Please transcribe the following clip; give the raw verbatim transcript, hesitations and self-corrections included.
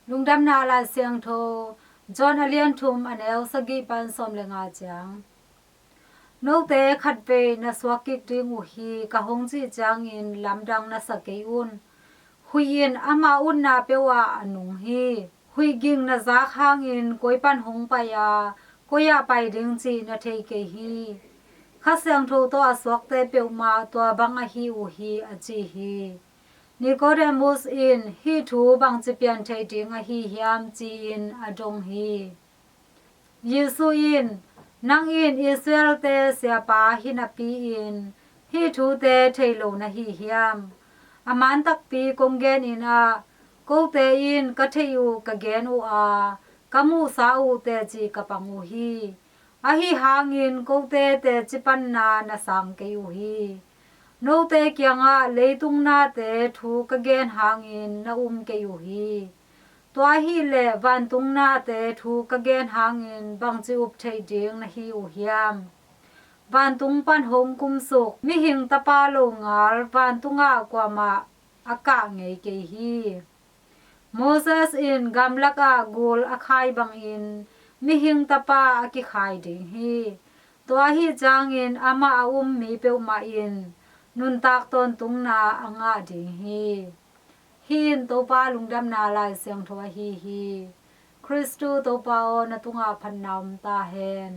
Lungdamna Lai Siangtho, John a lian thum, a neu sagih pan sawm le nga ciang. Note khatvei na suak kik ding uh hi, ka hong cih ciangin lamdang na sa kei un. Huih in ama utna peuh ah a nung hi. Huih ging na zak hangin koi pan hong pai a, koi ah pai ding cih na thei kei hi. Kha Siangtho tawh a suakte peuhmah tua bang ahi uh hi, a ci hi. Nicodemus in, hih thu bangci pian thei ding ahi hiam, ci-in a dong hi. Jesuh in, nang in Israel-te siapa hi napi-in hih thute thei lo na hi hiam? A man takpi kong genin ah, kote in ka theih uh ka gen uh a, ka muhsa uh teci ka pang uh hi. Ahi hangin kote teci panna na sang kei uh hi. Note kiangah leitung nate thu ka gen hangin na um kei uh hi. Tua ahih leh vantung nate thu ka gen hangin bangci up theih ding na hi uh hiam? Vantung pan hong kumsuk Mihing Tapa longal vantungah kuamah a kah ngei kei hi. Moses in gamlak ah gul a khai bangin Mihing Tapa a kikhai ding hi. Tua ahih ciangin amah a um mi peuhmah in nuntak tawntungna a ngah ding hi. Hih in Topa Lungdamna Lai Siangtho ahi hi. Khristu Topa aw, na tungah phatna om ta hen.